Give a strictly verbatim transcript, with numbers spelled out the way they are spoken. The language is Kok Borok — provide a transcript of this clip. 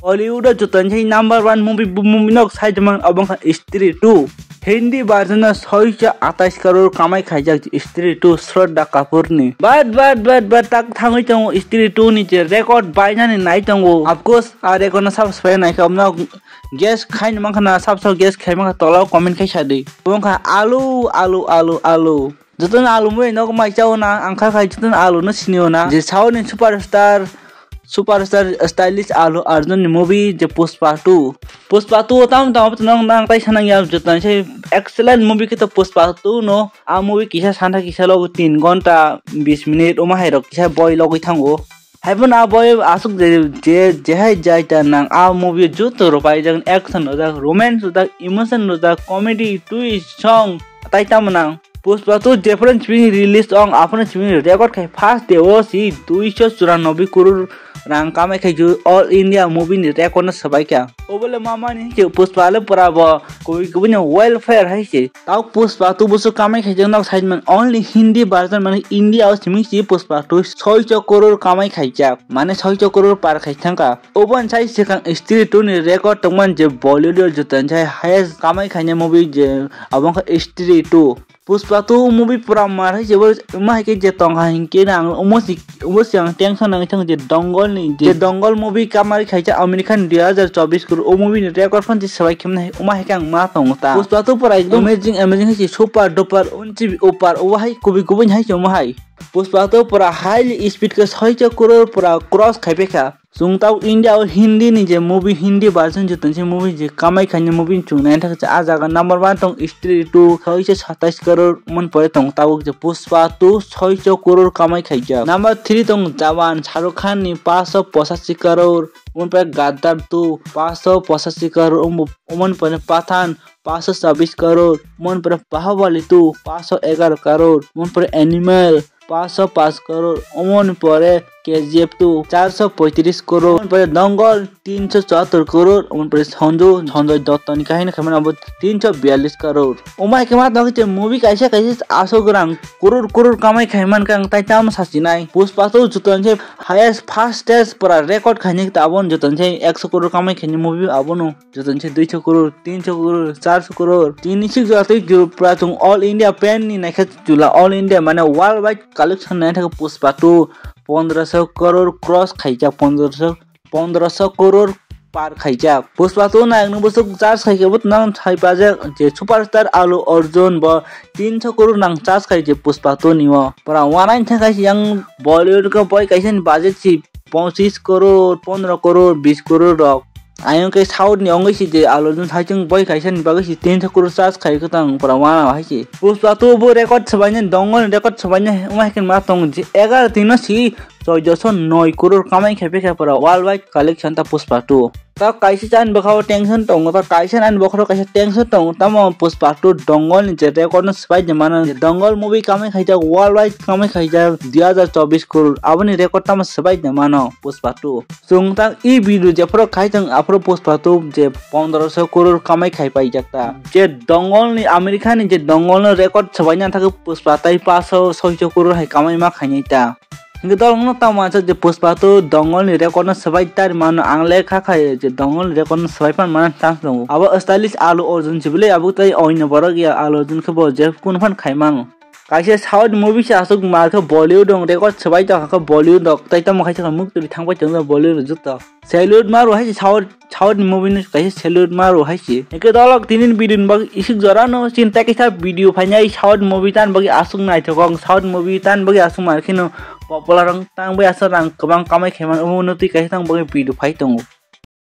Bollywood o joto ni number one movie, movie no sai jemang obo wngkha Stree two. Hindi version o soicho atais crore kamai khaijak Stree two Shraddha Kapoor ni. But, but, but, but, tak thangwi tongo Stree two ni je record bainani nai tongo. Of course, a record no sabo swbai nai kha, omno guess khai ni mankha na, sabo sabo guess khai mankha, tola o comment khai sa di. Obo wngkha alu, alu, alu, alu. Jotono alu mui nogo mai chao na, ang kha khai jotono alu no sinio na. Je South ni superstar, superstar stylish Allu Arjun ni movie je Pushpa two. Pushpa two o tamo tamo nang nang tai sanang ya jotono se excellent movie khe to Pushpa two no. A movie kisa santa kisa logo tin gonta bis minute omo hai rok kisa boi logoi thango. Haiphano a boi aswk je, je, jehai jai ta nang a movie joto rwpai jak, action rwjak, romance rwjak, emotion rwjak, comedy, twist, song, tai tamo nang. Pushpa two jephru simi release ong, aphano simi record khai first day o si duiso churanobboi crore rang kamai khai ju all India movie ni record no swbai kha. Obole mamani je Pushpa le pura bo kubui kubui no welfare hai se. Tao Pushpa two busu kamai khai jeng nok side man only Hindi version mane India o simi si Pushpa two soicho crore kamai khai jak. Mane soicho crore par khai thangka. Obo sai swkang Stree two ni record tongman je Bollywood o joto sai highest kamai khainai movie je abo wngkha Stree two. Pushpa two movie pura mar hai jebo ma hai khe je tongkha hinkhe na ang omo si, omo si ang tension nangwi thango je Dongol ni je Dongol movie kamari khaisa American dui hazar chobbish kuru o movie ni record phan je swbai khemna hai omo hai khe ang ma tongo ta. Pushpa two pura ekdom amazing, amazing hai se super duper unchi upar obo hai kubui kubui hai se omo hai. Pushpa two pura highly speed khe soicho crore pura cross khai phaikha. Chwng tao India o Hindi ni je movie, Hindi version je tongse movie je kamai khainai movie chwng naina thangkhe a jaga number one tong Stree two soicho satais crore mon pore tong tabuk je Pushpa two soicho crore kamai khaijak. Number three tong Jawan, Shah Rukh Khan ni paanch sho pochashi crore, mon pore Gadar two paanch sho pochashi crore, mon pore Pathan paanch sho chabbish crore, mon pore Bahubali two paanch sho egaroh crore, mon pore Animal paanch sho paanch crore, omoni pore K G F two char sho poitris crore, omoni pore Dongol tin sho chuattor crore, omoni pore Sanju, Sanjay Dutt ni kahini khaimani abo tin sho biyallis crore. Omai khe ma tong khe movie kaisa kaisa aswk rang crore crore kamai khai man kang tai tamo sachinai. Pushpa two joto ni se highest fastest pura record khaini ta abo joto ni se ekso crore kamai khaini movie abono. Joto ni se duiso crore, tinso crore, charso crore. Tini sik jora twi jora pura chwng all India pan ni naikhe chwla all India mane world wide collection naikhe Pushpa two pondroso crore cross khaijak, pondroso, pondroso crore par khaijak. Pushpa two nai ang nung bwswk charge khaikhe bo nang thai pajak je superstar Allu Arjun bo tinso crore nang charge khai je Pushpa two ni o. Pura wanaini thangkhe yang Bollywood khe boi kaisa ni budget si pochis crore, pondro crore, bis crore rok. Ayang khe South ni ongwi si je Allu Arjun saichung boi kaisa ni bagwi si tinso crore charge khai khe tang pura wana hai si. Pushpa two bo record swbainai, Dongol ni record swbainai, wngma hai khe ma tong je egaroh din no si choidoso noi crore kamai khai phaikha pura world wide collection ta Pushpa two. Ta kaisa chani bwkha o tension tongo, ta kaisa ani bokhoro kaisa tension tongo, tamo Pushpa two Dongol ni je record no swbai de mano, je Dongol movie kamai khaijak world wide kamai khaijak dui hazar chobbish crore, aboni record tamo swbai de mano Pushpa two. Chwng tak e video jephuru khai tong aphuru Pushpa two je pondroso crore kamai khai paijak ta. Je Dongol ni America ni je Dongol no record swbaina thangwi Pushpa tai paso soiso crore hai kamai ma khainai ta. Hingke dolong no tamo mansa je Pushpa two Dongol ni record no swbai tari mano ang le kha khai je Dongol ni record no swbai pan mana chance tongo. Abo stylish Allu Arjun sibile abo tai oino borok ya Allu Arjun khe bo je kun phan khai mano. Kaisa South movie se aswk ma khe Bollywood rok record swbai tongkha khe Bollywood rok tai tamo kaisa muk twi thangbai tongo Bollywood rok joto. Salute maro hai se South, South ni movie no kaisa salute maro hai se. Eke dolok tinin video ni bagwi isuk jora no chin tei kaisa video phainai South movie tan bagwi aswk naithok kok South movie tan bagwi aswk ma kheno popular wng tang bai aswk rang kwbang kamai khaimano omo no twi kaisa tang bagwi video phai tongo.